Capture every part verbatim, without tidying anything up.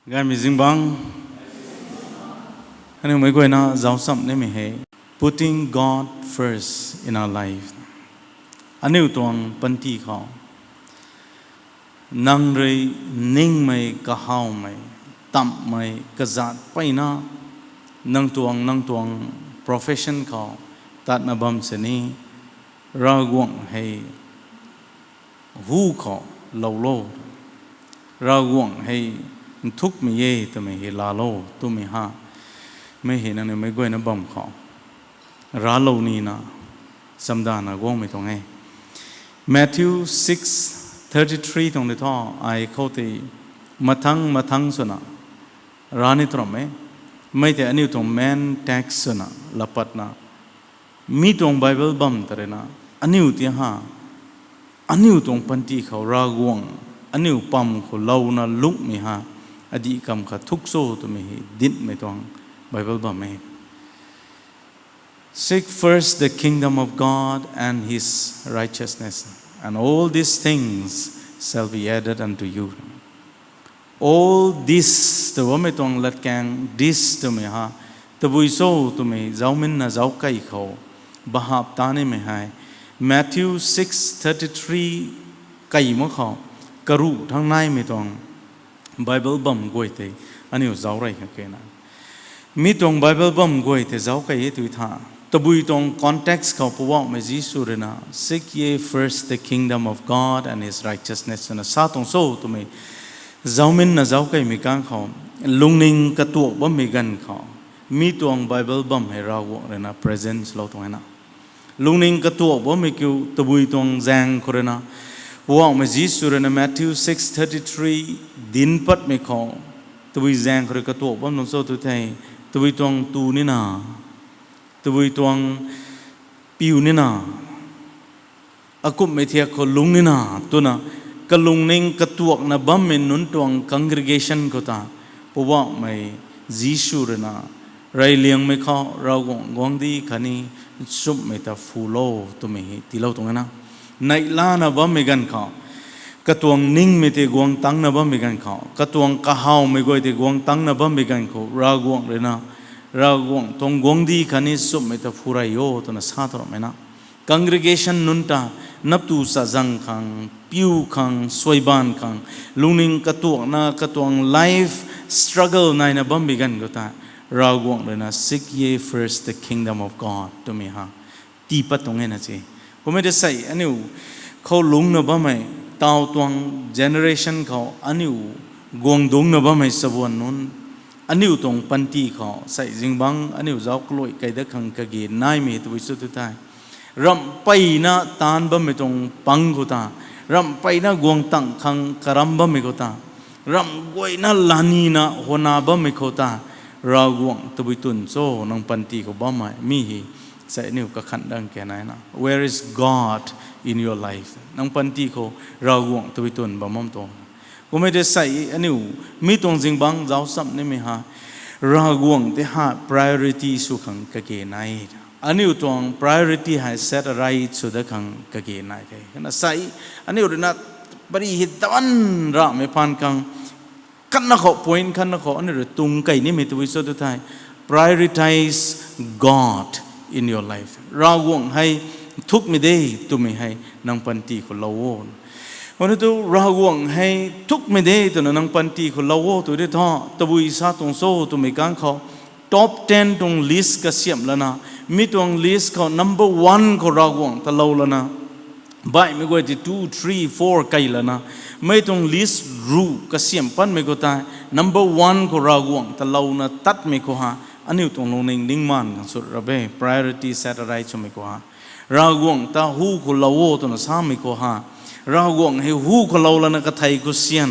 Gaymei zingbangc, aniu meic guayna zauc cham nimei hei, putting God first in our life. Aniu tuang panty khou nang rui ningmei, kahawmei, tamhmei kazat peyna, nang tuang nang tuang profession khou tatna bam sini, Ravguangc hei hu khou lou lo, Ravguangc hei nthukmei e twmei hei laa lo twmei ha, mei hei nangniw meic guayna bam khou raclou nina chamdana guangmei tuang e. Matthew six thirty three tuang di thu, ai khou tei mathang mathang swna ra ni tw ram e. Mei tei aniu tuang main text swna lapatna, mi tuang Bible bam ta rui na, aniu ti ha, aniu tuang panty khou Ravguangc aniu pam khou louna lungmei ha, adih kam khat thuk cho twmei hei dincmei tuang Bible bam e. Seek first the kingdom of God and his righteousness, and all these things shall be added unto you. All this tw bammei tuang latkaeng this twmei ha, tabui cho twmei zauminna zauckei khou bahap ta nimei hei, Matthew six thirty three kai mak khou, karuh thang naimei tuang Bible bam guay tei aniu zauc rey khang kena, mi tuang Bible bam guay tei zauckei e tw tha, tabui tuang context khou Poubauhmei Jisu rui na, Seek ye first the kingdom of God and his righteousness, twna sa tuang cho twmei zauminna zauckeimei kang khou, lungning katuak bammei ganv khou, mi tuang Bible bam hei Ravguangc rui na present lou tuang e na. Lungning katuak bammei kiu tabui tuang zaeng khou rui na, Poubauhmei Jisu rui na Matthew six thirty three dinc patmei khou, tabui zaeng khou rui katuak bam tuang cho tw thei, tabui tuang tu nina, tabui tuang piu nina, akumhmei thiak khou lungc nina, twna kalungning katuakna bammei nunc tuang congregation khou ta, Poubauhmei Jisu rui na reyliangmei khou Ravguangc guangcdic khatni nchumhmei ta phulou twmei hei tiilou tuang e na. Neihlana bammei ganv khou, katuang ningmei tei guang tangcna bammei ganv khou, katuang kahawmei guay tei guang tangcna bammei ganv khou, Ravguangc rui na, Ravguangc tuang guangcdic khatni nchumhmei ta phu rey o twna sa tw rammei na. Congregation nunc ta, naptu chazang khang, piu khang, suaiban khang, lungning katuakna, katuang life struggle naina bammei ganv khou ta, Ravguangc rui na, Seek ye first the kingdom of God twmei ha, tii pat tuang e na se. Kummei tei sei aniu khou lungcna bammei, taw tuang generation khou aniu guang dungcna bammei chabuan nunc, aniu tuang panty khou sei zingbangc aniu zauc kaluai kei dat khang kage naimei tabui cho tw thei, ramh mpeyna taanc bammei tuang pang khou ta, ramh mpeyna guang tang khang karam bammei khou ta, ramh guayna lanina hwana bammei khou ta, Ravguangc tabui twn cho nang panty khou bammei mi hei, sei aniu kakhanh dang kena na. Where is God in your life? Nang panty khou Ravguangc tabui twn bam bam tuang. Kummei tei sei aniu mi tuang zingbangc zauc cham nimei ha, Ravguangc tei ha priority sw khang kage nai. Aniu tuang priority hei set right sw dat khang kage nai the. Kana sei aniu rui na pari hei taanc ramei phaan khang, khatna khou point khatna khou aniu rui tung kei nimei tabui cho tw thei, prioritize God in your life. Ravguangc hei nthukmei de twmei hei nang panty khou lou o. Aniu tu Ravguangc hei nthukmei de twna nang panty khou lou o tw di thu, tabui sa tuang cho twmei kang khou, top ten tuang list kasiamh lana, mi tuang list khou number one khou Ravguangc ta lou lana, baihmei guay tei two, three, four kei lana, mei tuang list ruh kasiamh patmei khou tei number one khou Ravguangc ta louna tatmei khou ha, aniu tuang lungning ningmaan khang sut ra be, priority set right swmei khou ha. Ravguangc ta hu khou lou o twna samei khou ha, Ravguangc hei hu khou lou lana kathei khou syan,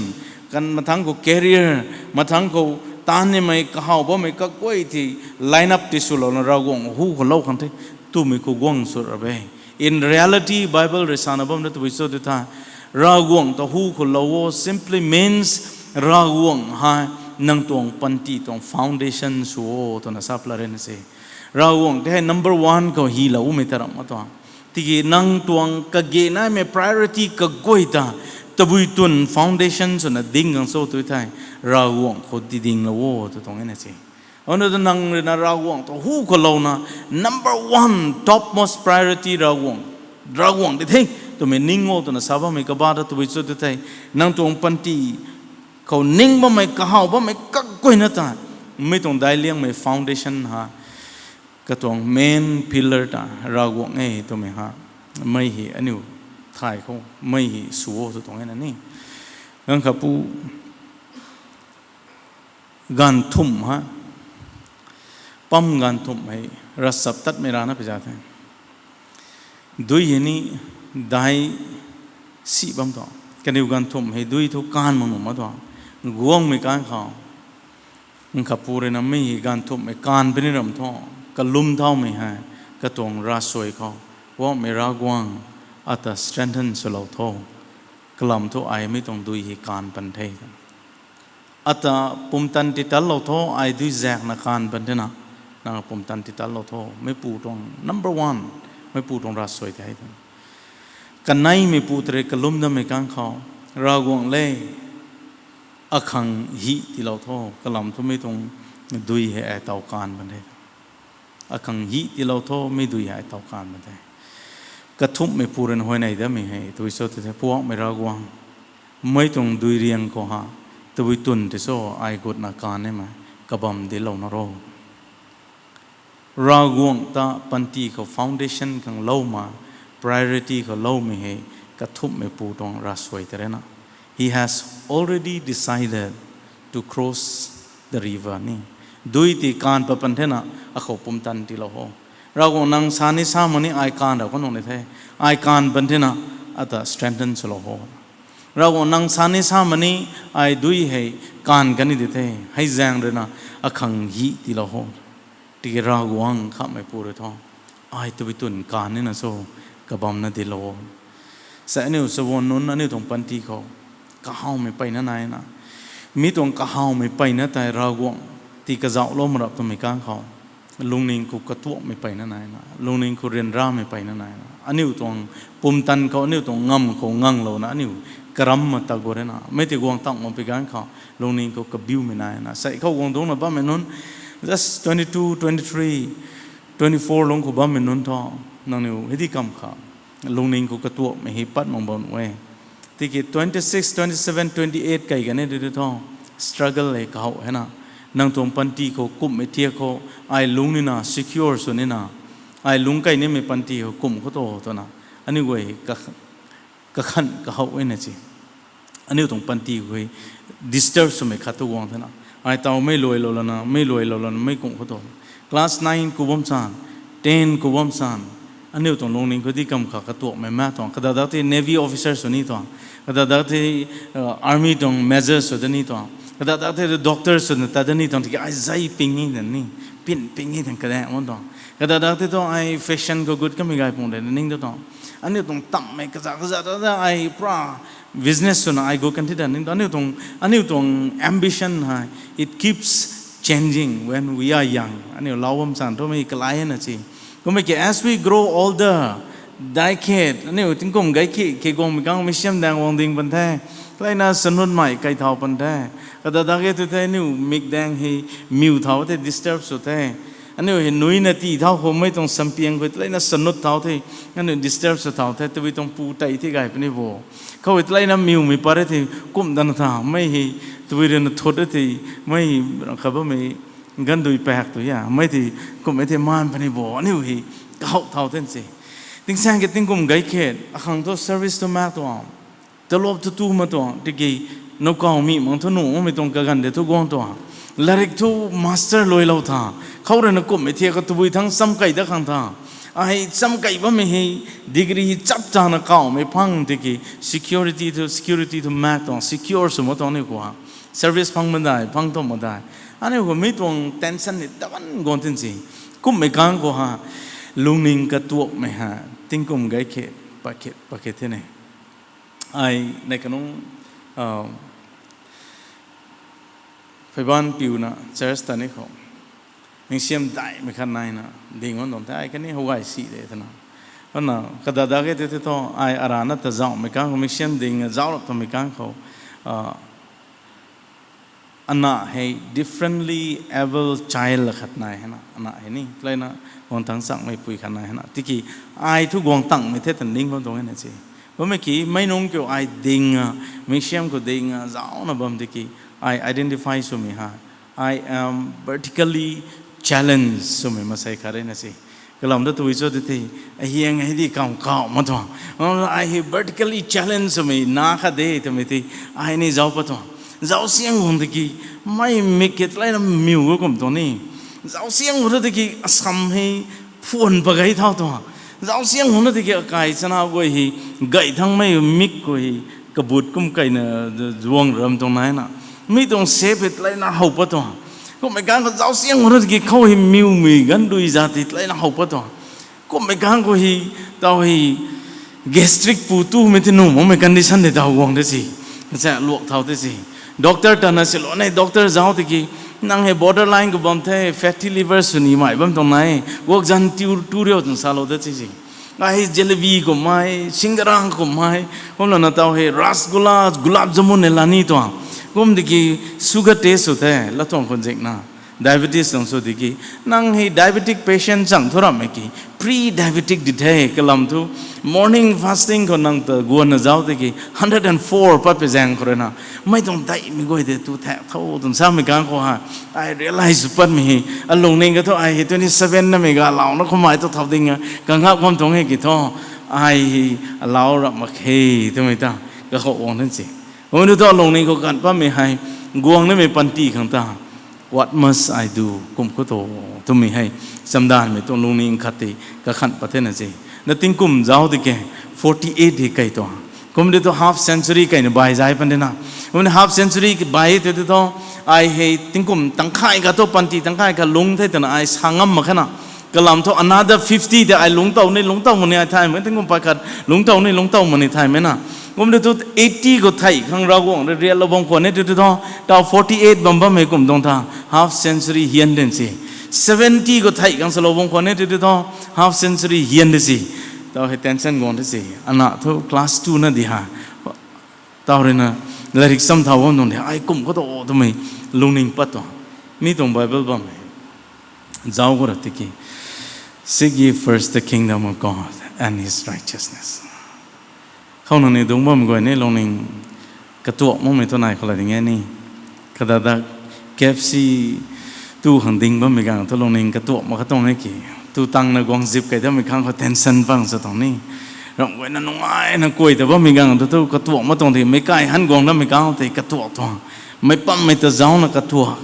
kan mathangc khou career, mathangc khou taanv nimei kahaw bammei kaguay tei line up tei swlouna Ravguangc hu khou lou khang the twmei khou guang sut ra be. In reality, Bible rui sana bam na tabui cho tw thei, Ravguangc ta hu khou lou o simply means Ravguangc hei nang tuang panty tuang foundation sw o twna sa pla rui na se. Ravguangc tei hei number one khou hyloumei ta ram ma tuang. Tiki nang tuang kage naimei priority kaguay ta Tabui twn foundation swna ding gang cho tu thei, Ravguangc khou tidinglou o tw tuang e na se. Anu ta nang rui na Ravguangc ta hu khou louna, number one, topmost priority Ravguangc, Ravguangc di the twmei ning o twna sa bammei kaba ta tabui cho tu thei, nang tuang panty khou ning bammei, kahaw bammei kaguayna ta, mi tuang daic liangmei foundation ha, katuang main pillar ta Ravguangc e twmei ha, mei hei aniu thay khou mei hei sw o tw tuang e na ni. Ganv khat pu, ganv thumh ha, pam ganv thumh hei ravchap tatmei rana pi za the. Dui hei ni daic si bam thu, kaniw ganv thumh hei dui thu kaanv mak nuh ma thu, guangmei kan khou, nkhapu rui na mi hei ganv thumhmei kaanv puni ram thu, kalum thaumei hei, katuang ravsuai khou, guangmei Ravguangc, ata strengthen swlou tho, kalam thu ai mi tuang dui hei kaanv pan the. Ata pumtan titatlou tho, ai dui zaekna kaanv pan the na, nang pumtan titatlou tho, meipu tuang number one, meipu tuang ravsuai the. Kaneimeipu tei rui kalum dammei kan khou, Ravguangc le, akhang hi tiilou tho, kalam thu mi tuang dui hei ai taw kaanv pan the. Akhang hi tiilou tho, mi dui hei ai taw kaanv pan the. Kathumhmeipu rui na huayney dammei hei tabui cho tu thei, Poubauhmei Ravguangc, mei tuang dui riang khou ha, tabui twn tei cho ai gutna kaanv nimei kabam dinclouna ro. Ravguangc ta panty khou foundation khang loumei, priority khou loumei hei kathumhmeipu tuang ravsuai tei rui na, he has already decided to cross the river ni. Dui tei kaanv pat pan the na, akhou pumtan tiilou ho. Ravguangc nang sa ni sa mak ni ai kaanv rap khou nung ni the, ai kaanv pan the na, ata strengthen swlou ho. Ravguangc nang sa ni sa mak ni ai dui hei kaanv kan ni di the, hei zaeng rui na akhang hi tiilou ho. Tiki Ravguangc khameipu rui thu, ai tabui twn kaanv nina cho, kabamna dinclou. Sa aniu chawan nunc aniu tuang panty khou kahawmei mpeyna naina, mi tuang kahawmei mpeyna tei Ravguangc ti kazauhlou mak rap twmei kan khou, lungning khou katuakmei mpeyna naina, lungning khou ryanramei mpeyna naina, aniu tuang pumtan khou, aniu tuang ngamv khou nganglouna aniu karam ma ta gu rana, mei tei guang tang mak pi ganv khou lungning khou kabiumei naina, sei khou guang dungcna bammei nunc, just twenty two, twenty three, twenty four lungc khou bammei nunc thu, nangniw hei di kam kha, lungning khou katuakmei hei pat mak bam e. Tiki twenty six, twenty seven, twenty eight kai kan e di thu, struggle hei kahaw hena, nang tuang panty khou kumhmei thiak khou, ai lungc nina secure sw nina, ai lungc kai nimei panty khou kumh khou tu twna, aniu guay kakhan kahaw e na se. Aniu tuang panty khou disturb swmei khat tu guang thena, ai taw mei luailou lana, mei luailou lana, mei kumh khou tu, class nine khou bam san, ten khou bam san, aniu tuang lungning khou di kam kha katuakmei mak tuang, kadak dak tei navy officer sw ni tuang, kadak dak tei army tuang major sw da ni tuang, kadak dak tei doctor swna tat da ni tuang, tiki ai zei ping e tan ni, pin ping e tan kadaeng bam tuang, kadak dak tei tu ai fashion khou gut kamei gay pung de ning tu tuang, aniu tuang tammei kaza kaza ta ta ai pura business swna ai gut kan thi ta ning tu, aniu tuang, aniu tuang ambition hei, it keeps changing when we are young. Aniu lau bam san thumei kalai na se. Kummei ki, as we grow older, dai khe, aniu tingkum gay khe, khe guangmei kang mei siam daeng guang ding pan the, leina sanunmei kai thau pan the, kadak dak e tu the aniu mikdaeng hei miw thau the, disturb sw the. Aniu hei nuina ti thau khou mei tuang sampiang khou leina sanut thau the, aniu disturb sw thau the, tabui tuang pu tei the gay puni bo. Khou leina miwmei pat e the, kumh dana tha, mei hei tabui rui na thut e the, mei kha bammei gandui pak tu a, mei tei kumhmei the maan puni bo, aniu hei kahaw thau the se. Tingsaeng ki tingkum gay khe, akhang thu service tu mak tuang, talop tu tu ma tuang, tiki nowkaw mi mang thu nuh makmei tuang kaganv de thu guang tuang, lairik thu master luailou tha, khou rui na kumhmei thiak khou tabui thang cham kei dat khang tha, ai cham kei bammei hei degree hei chap chana kawmei phang tiki security thu, security thu mak tuang, secure sw mak tuang aniu khou ha, service phang madai, phang tuang madai, aniu khou mi tuang tension ni taban guang tin se. Kumhmei kang khou ha, lungning katuakmei ha, tingkum gay khe, pakhe pakhe the ne. Ai nei kanung, pheiban piuna church ta ni khou, ningsiam daihmei khat naina ding bam tuang the, ai kani how gay si de twna, Ana kadada ke te te thu ai arana ta zauhmei kang khou, mission ding zauh rap twmei kang khou, ana hei differently able child khat nai hena, ana hei ni tleina guang tang chakmei pui khat nai hena. Tiki ai thu guang tangmei the tan ning bam tuang e na si. Bammei ki mei nunc kiu ai ding a, mission khou ding a zauhna bam tiki ai identify swmei ha, I am vertically challenged swmei masei khat e na si. Kalam da tui cho tei the, ahiang hei di kam kau ma tuang. Ai hei vertically challenged swmei na khat de twmei tei, ai ni zauc pat tuang. Zauc siang guang tiki, mei mik ke tleina miu gu kum tuang ni. Zauc siang guang tiki, asam hei phuan pa gei thau tuang. Zauc siang guang tiki, akai chana guay hei, gay thangmei mik khou hei, kabut kum kaina zuang ram tuang nai na. Mi tuang shape hei tleina how pat tuang. Kummei kang khou zauc siang guang tiki khou hei miumei gan dui za tei tleina how pat tuang. Kummei kang khou hei, tau hei gastric pu tumei tei nuh makmei condition tei tau guang de si. Sa luak thau tei si. Doctor tana silou ne, doctor zauc tiki, nang hei borderline khou bam the, fatty liver sw ni mai bam tuang nai. Guak zan tiu tu riu twna salou de si si. Ai hei jalebi kummei, singarang kummei, kumlana tau hei rasgulla, gulab jamun hei la ni tuang. Kum tiki sugar test sw the, la tuang khou zikna. Diabetes tuang sw tiki, nang hei diabetic patient chang thu rammei ki, pre-diabetic di the, kalam thu, morning fasting khou nang ta guanna zauc tiki, hundred and four pat pui zaeng khou rui na, mei tuang daihmei guay tei tu thak tho twna samei kang khou ha, ai realize sw patmei hei, alungning ka thu ai hei twenty seven namei ga launa khou mei tu thau ding a, kangak bam tuang e ki thu, ai hei alau rap mak khe twmei ta, kakhou guang na si. Kum tu thu alungning khou kan patmei hei, guang namei panty khang ta, what must I do? Kum khou tu, twmei hei, chamdanvmei tuang lungning khat tei, kakhanh pat the na si. Na tingkum zauc tiki, forty eight hei kai tuang. Kum di thu half century kaina bai zai pan de na. Kum di half century bai tei thu, ai hei tingkum tangkhay khat thu panty tangkhay khat lung the twna ai sa ngam mak khe na. Kalam thu another fifty tei ai lungctow ni, lungctow mani ai thay mei, tingkum pat khat lungctow ni, lungctow mani thay mei na. Kum di thu eighty khou thei khang Ravguangc rui riatlou bam khwan e tei thu, tau forty eight bam bammei kum tuang tha, half century hian den si. Seventy khou thei khang salou bam khwan e tei thu, half century hian de si. Tau hei tension guang de si. Ana thu class two na di ha. Tau rui na, latrik cham thau bam tuang de, ai kum khou tu twmei lungning pat tuang. Mi tuang Bible bammei zauc khou ra tiki, Seek ye first the kingdom of God and his righteousness. Khou nang ni dungc bammei guay ni lungning katuak makmei thu nai khou la ding e ni. Kadada K F C tu khang ding bammei gang thu lungning katuak mak kha tuang e ki. Tu tangna guang zip kei dammei khang khou tension bang sa tuang ni. Ramh guayna nungaina kuay ta bammei gang thu tu katuak mak tuang tei, meic kai han guang dammei kang tei katuak tuang. Meic pammei ta zaucna katuak.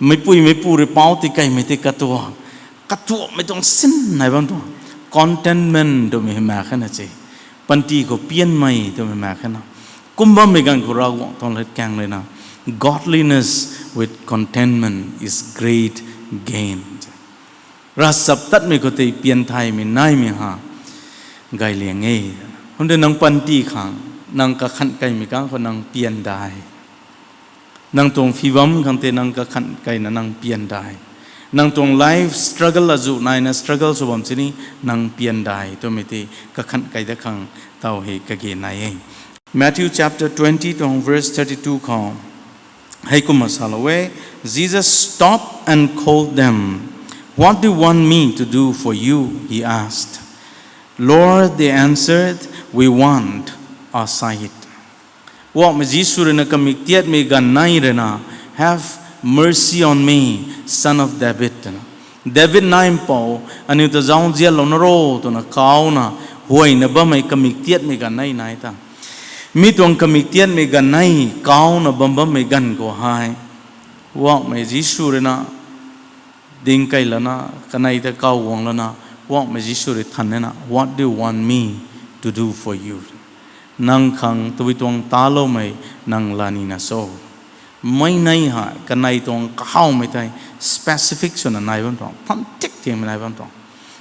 Meicpui meicpu rui pou tei kaimei tei katuak. Katuakmei tuang sin nai bam tuang. Contentment twmei hei mak khe na si. Panty khou pianmei twmei mak khe na. Kum bammei ganv khou Ravguangc tuang lat kang rui na, Godliness with contentment is great gain. Ravchaptatmei khou tei pian thaymei naimei ha gay liang e. Kum de nang panty khang, nang kakhanh kaimei kang khou nang pian dai. Nang tuang phi bam khang tei nang kakhanh kaina nang pian dai. Nang tuang life struggle azuh naina struggle sw bam sini nang pian dai twmei tei kakhanh kai dat khang tau hei kage nai e. Matthew chapter twenty tuang verse thirty-two khou heikumna salou e, Jesus stopped and called them. What do you want me to do for you? He asked. Lord, they answered, we want our sight. Guangmei Jisu rui na kamik tiatmei ganv nei rui na, Have mercy on me, son of David, twna. David naipou, aniu ta zauzianlou na ro, twna kauna, huayna bammei kamik tiatmei ganv nei nai ta. Mi tuang kamik tiatmei ganv nei, kauna bam bammei ganv khou hei. Guangmei Jisu rui na, ding kei lana, kanei ta kau guang lana, Guangmei Jisu rui than e na, What do you want me to do for you? Nang khang tabui tuang taloumei nang la nina cho? Mei nei hei, kanei tuang kahawmei tei specific swna nai bam tuang, than tik tiangmei nai bam tuang.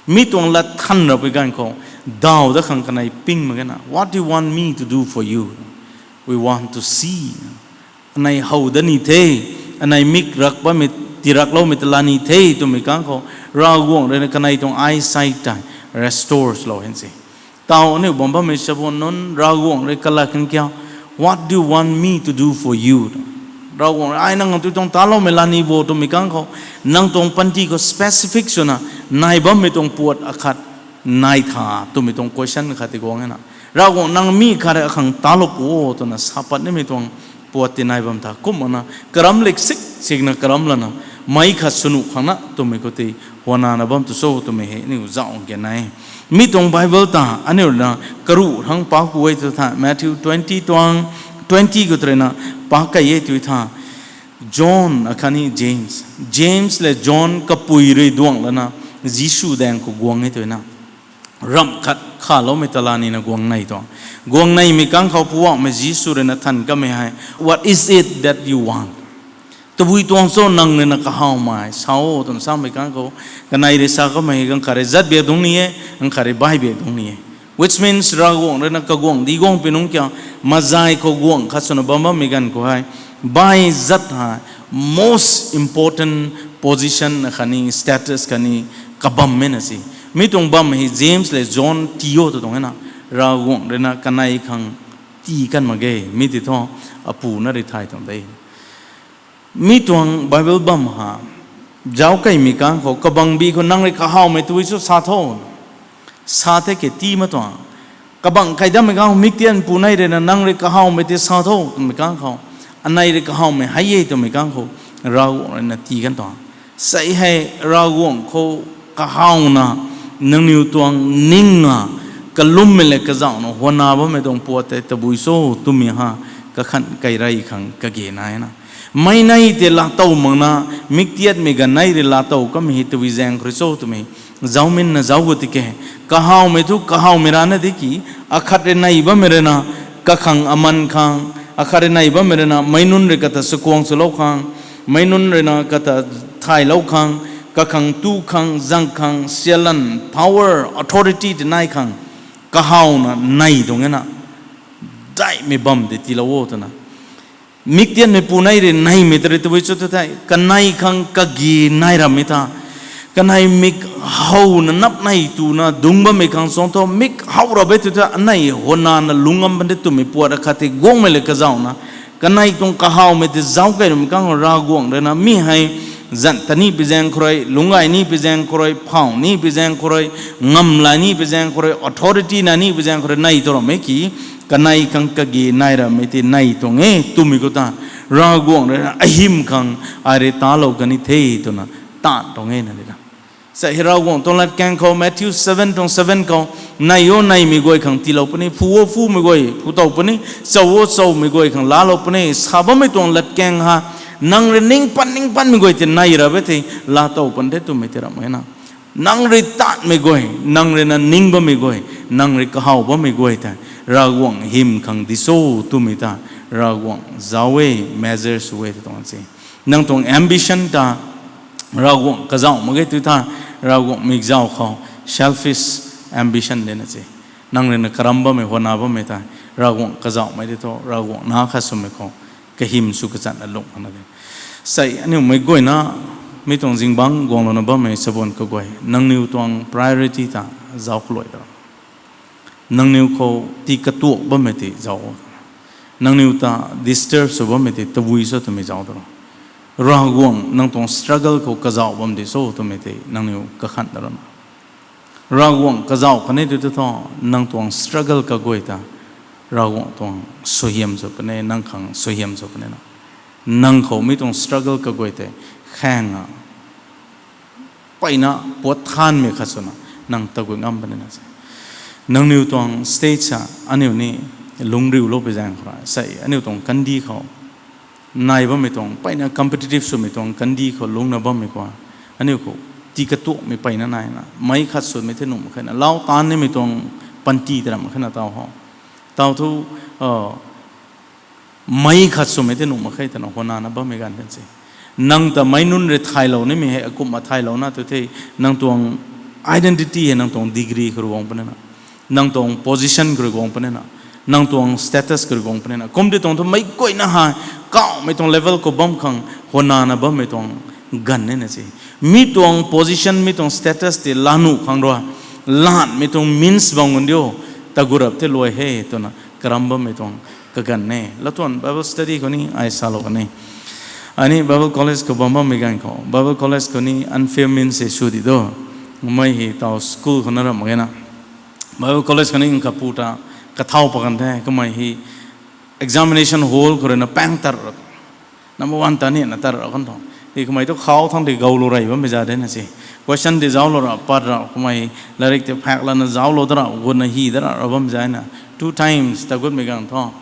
Mi tuang lat than rapui ganv khou, daw dat khang kanei ping mak ge na, What do you want me to do for you? We want to see. Anei how dat ni the, anei mik rak bammei, tirakloumei ta la ni the twmei kang khou, Ravguangc rui na kanei tuang eyesight tei restore swlou hen se. Taw aniu bam bammei chabuan nunc, Ravguangc rui kalat kan kia, what do you want me to do for you? Ravguangc rui ai nang tu tuang taloumei lani bo twmei kang khou, nang tuang panty khou specific swna nai bammei tuang puat akhat nai tha twmei tuang question khat tei guang e na. Ravguangc nang mi khat rui akhang talou pu o twna sa pat nimei tuang puat tei nai bam tha. Kumna karam lik sik sikna karam lana, meic khat swnu khang na twmei khou tei huanana bam tu cho twmei hei aniu zauc gan e. Mi tuang Bible ta aniu na karuh thangc pak ku e tu tha, Matthew twenty tuang twenty khou tei na pak key e tu tha. John akhatni James, James lev John kapui rui duangc lana Jisu daeng khou guang e tu na. Ramh khat khaloumei ta la nina guang nei tuang. Guang neimei kang khou Poubauhmei Jisu rui na than kamei hei, what is it that you want? Tabui tuang cho nang rui na kahawmei sa o twna samei kang khou, kanei rui sa kamei hei, ganv khat rui zat biak dungc ni e, ganv khat rui bai biak dungc ni e. Which means Ravguangc rui na kaguangc di guang pi nungc kia, mazai khou guangc khat swna bam bammei ganv khou hei, bai zat hei most important position khatni status khatni kabammei na si. Mi tuang bam hei James lev John tii o tu tuang e na, Ravguangc rui na kanei khang tii kan mak ge, mi ti thu apu na rui thay tuang de. Mi tuang Bible bam ha, zauc keymei kang khou kabangbi khou nang rui kahawmei tui cho sa tho. Sa the ke tii ma tuang. Kabangc key dammei kang khou miktianpu nei rui na nang rui kahawmei tei sa tho twmei kang khou, anei rui kahawmei hei e twmei kang khou, Ravguangc rui na tii kan tuang. Sei hei Ravguangc khou kahawna, nangniw tuang ningna kalummei lev kazauhna huana bammei tuang puat tei tabui cho twmei ha, kakhan key rey khang kage nai na. Meic nei tei laatow makna, miktiatmei ganv nei rui laatow kamei hei tabui zaeng khou rui cho twmei zauc minna zauc gut tiki, kahawmei thu kahawmei rana tiki, akhat rui nei bammei rui na kakhang aman khang, akhat rui nei bammei rui na meic nunc rui kata chakhwang swlou khang, meic nunc rui na kata thaylou khang, kakhang tu khang, zang khang, sialan, power, authority tei nai khang, kahawna nei tuang e na, daihmei bam tei tiilou o twna. Miktianmeipu nei rui neimei ta rui tabui cho tu thei, kanei khang kage nai rammei ta. Kanei mik howna nap nei twna dungc bammei khang suang thu, mik how rap e tu thei, anei huanana lungc ngam pan de twmei puat akhat tei guangmei lev kazauhna, kanei tuang kahawmei tei zauc key rammei kang Ravguangc rui na mi hei, zan ta ni pi zaeng khou rui, lungc gay ni pi zaeng khou rui, phaw ni pi zaeng khou rui, ngamlay ni pi zaeng khou rui, authority na ni pi zaeng khou rui nei tu rammei ki, kanei khang kage nai rammei tei nei tuang e twmei khou ta, Ravguangc rui na ahym khang ai rui talou kan ni the twna taanv tuang e na di ta. Sa hei Ravguangc tuang latkaeng khou Matthew seven tuang seven khou, nei o neimei guay khang tiilou puni, phu o phumei guay phu tow puni, chow o chowmei guay khang laalou puni sa bammei tuang latkaeng ha, nang rui ning pat ning patmei guay tei nei rap e thei laatow pan the twmei tei ramh e na. Nang rui taanvmei guay, nang rui na ning bammei guay, nang rui kahaw bammei guay tei Ravguangc hym khang di cho twmei ta, Ravguangc zauc e, measure sw e ta tuang se. Nang tuang ambition ta Ravguangc kazauh mak ge tu tha, Ravguangc mikzauh khou selfish ambition de na se. Nang rui na karam bammei, huana bammei tei Ravguangc kazauhmei di thu, Ravguangc na khat swmei khou kahym sw kachatna lungh khang na de. Sei aniu meic guayna, mi tuang zingbangc guanglouna bammei chabuan kaguay, nangniw tuang priority ta zauc khluai da. Nangniw khou tii katuak bammei tei zauc. Nangniw ta disturb sw bammei tei tabui cho twmei zauc da. Ravguangc nang tuang struggle khou kazauh bam di cho twmei tei nangniw kakhan da na. Ravguangc kazauh kan e tu tu thu, nang tuang struggle kaguay ta Ravguangc tuang suaihiam sw kan e, nang khang suaihiam sw kan e na. Nang khou mi tuang struggle kaguay tei khaeng a mpeyna puat thanmei khat swna nang taguay ngam puni na se. Nangniw tuang stage a aniu ni lungcriulou pi zaeng khou rui, sei aniu tuang kandih khou nai bammei tuang, mpeyna competitive swmei tuang kandih khou lungcna bammei khou, aniu khou tii katuakmei mpeyna naina, meic khat swmei the nuh mak khe na, lau taanv nimei tuang panty tei ram mak khe na taw ho. Taw thu, meic khat swmei the nuh mak khe twna huanana bammei ganv kan se. Nang ta meic nunc rui thaylou nimei hei akumhna thaylouna tu the, nang tuang identity hei nang tuang degree khou rui guang puni na, nang tuang position khou rui guang puni na, nang tuang status khou rui guang puni na. Kum di tuang thu meic guayna hei kauhmei tuang level khou bam khang huanana bammei tuang ganv e na se. Mi tuang position, mi tuang status tei laa nuh khang rui, laanhmei tuang means bam ngun diu. tagut rap the luai he twna karam bammei tuang kaganv e. Latuan Bible study khou ni ai salou kan e. Ani Bible college khou bam bammei ganv khou, Bible college khou ni unfair means hei sw di do. Mei hei taw school khou na ram mak ge na. Bible college khou ni nkapu ta kathau pa kan the, kamei hei examination hall khou rui na paeng tat ra, number one ta ni na tat ra kan tho. Ti kamei tu khou thang ti goulou rey bammei za de na se. Question ti zauclou ra, pat ra, kamei latrik ti phak lana zauclou da ra, gutna hy da ra, ra bam zai na. Two times tagutmei ganv thu,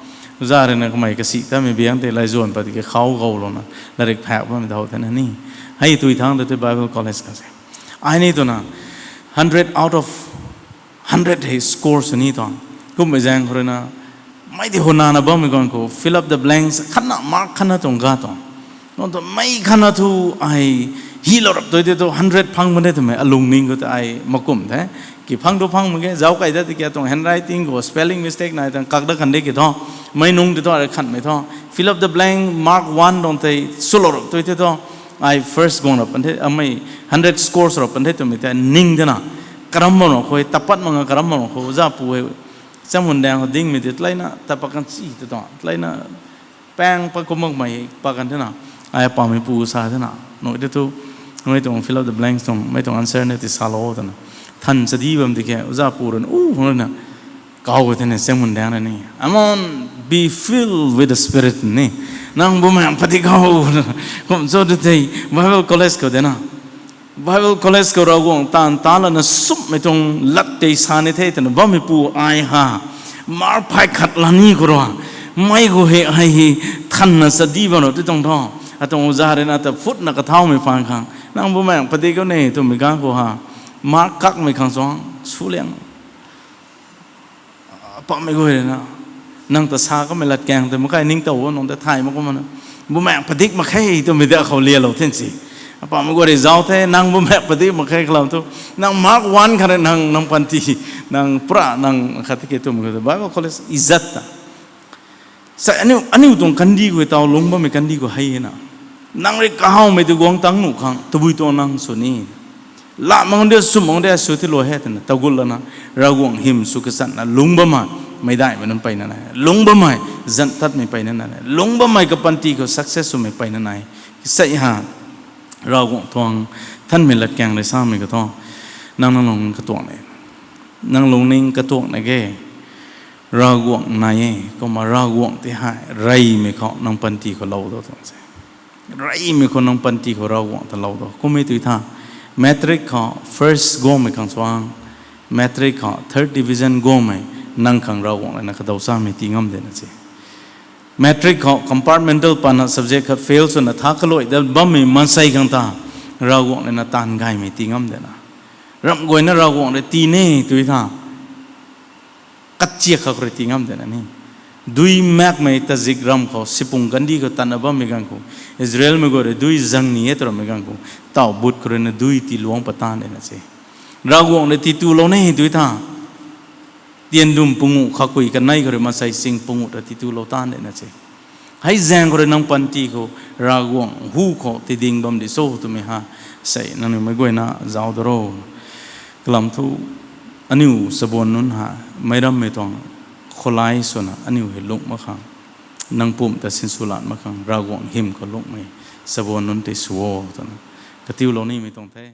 oja rui na kamei kasi tamei biang tei laizuan pat ki khou goulouna latrik phak bammei thau the na ni. Hei tui thangc ta tei Bible college khou se. Ai ni twna hundred out of hundred hei score sw ni tuang. Kummei zaeng khou rui na, mei ti hwnana bammei ganv khou fill up the blanks khatna mark khatna tuang ga tuang. Nang tu mei khatna thu ai hylou rap tui tei thu hundred phang mak de twmei alungning khou tei ai makum the. Ki phang tu phang mak ge, zauc kai dat tiki atuang handwriting khou spelling mistake nai tuang kak dat kan de ki thu, mei nung tei thu ai khanmei thu fill up the blank, mark one tuang tei swlou rap tui tei thu, ai first guang rap pan the, amei hundred scores rap pan the twmei tei ning de na. Karam bam ra khou, tapat mak nga karam bam ra khou, oja pu hei, chamhun daeng khou dingmei tei taleina tapat kan si tei tuang, taleina paeng pat kum makmei pat kan the na. Ai apameipu sa the na, nui tei thu, mei tuang fill up the blanks tuang, mei tuang answer ni ti salou twna. Than chadi bam di khe, oja pu rui na, u, rui na, kau the na, chamhun daeng na ni. Amon, be filled with the Spirit ni. Nang Bumaengh padik khou, kum cho tu tei, Bible college khou de na. Bible college khou Ravguangc taanv ta lana sumhmei tuang lat tei sa ni the twna bammeipu ai ha. Mark phay khat la ni khou rui, mei khou hei ai hei thanna chadi bam ra tei tuang tho. Atuang oja rui na ta phutna kathaumei phaan khang, nang Bumaengh padik khou ne twmei ganv khou ha, mark kakmei khang suang, suliang Apamei guay rui na, nang ta sa kamei latkaeng tei makai ningtow o, nang ta thay mak kumna, Bumaengh padik mak khe twmei de khou lialou then si. Apamei guay rui zauc the, nang Bumaengh padik mak khe kalam thu, nang mark one khat rui nang, nang panty, nang pra, nang khat tiki twmei khou Bible college izat ta. Sa aniu, aniu tuang kandih khou taw lungc bammei kandih khou hei na. Nang rui kahawmei tu guang tang nuh khang, tabui tuang nang sw ni. Lat mak de, sw mak de, sw ti lou he twna, tagut lana, Ravguangc hym sw kachatna, lungc bammei, meicdaihmei nunc mpeyna nai. Lungc bammei, zanc tatmei mpeyna nai. Lungc bammei kapanty khou success swmei mpeyna nai. Sei ha, Ravguangc tuang, thanmei latkaeng rui samei khou thu, nang nang lungning katuang e. Nang lungning katuang na ge, Ravguangc nai e, kumna Ravguangc tei hei, reymei khou nang panty khou lou do tuang se. Reymei khou nang panty khou Ravguangc ta lou do. Kummei tui tha, matric khou first guangmei khang suang, matric khou third division guangmei, nang khang Ravguangc rui na kadaw chamei tii ngam de na se. Matric khou compartmental pana subject khat fail swna tha kaluai dat bammei maansei khang ta, Ravguangc rui na taanv gaymei tii ngam de na. Ramh guayna Ravguangc rui tii ne tui tha, kachiak khou rui tii ngam de na ni. Dui makmei tazikramv khou, sipung kandih khou tatna bammei ganv khou, Israelmei guay rui dui zang ni e twrammei ganv khou, taw but khou rui na dui tiiluangc pat taanv de na se. Ravguangc rui tiitulou ne tui tha, tiandum punguh khakui kanei khou rui maansei sing punguh ta tiitulou taanv de na se. Hei zaeng khou rui nang panty khou, Ravguangc hu khou tiding bam di cho twmei ha, sei nangniw meic guayna zauc da ro. Kalam thu, aniu sabuan nunc ha, meic rammei tuang khoulai swna aniu hei lungh mak khang, nang pumc ta sinswlat mak khang, Ravguangc hym khou lunghmei sabuan nunc tei sw o twna katiulou nimei tuang the.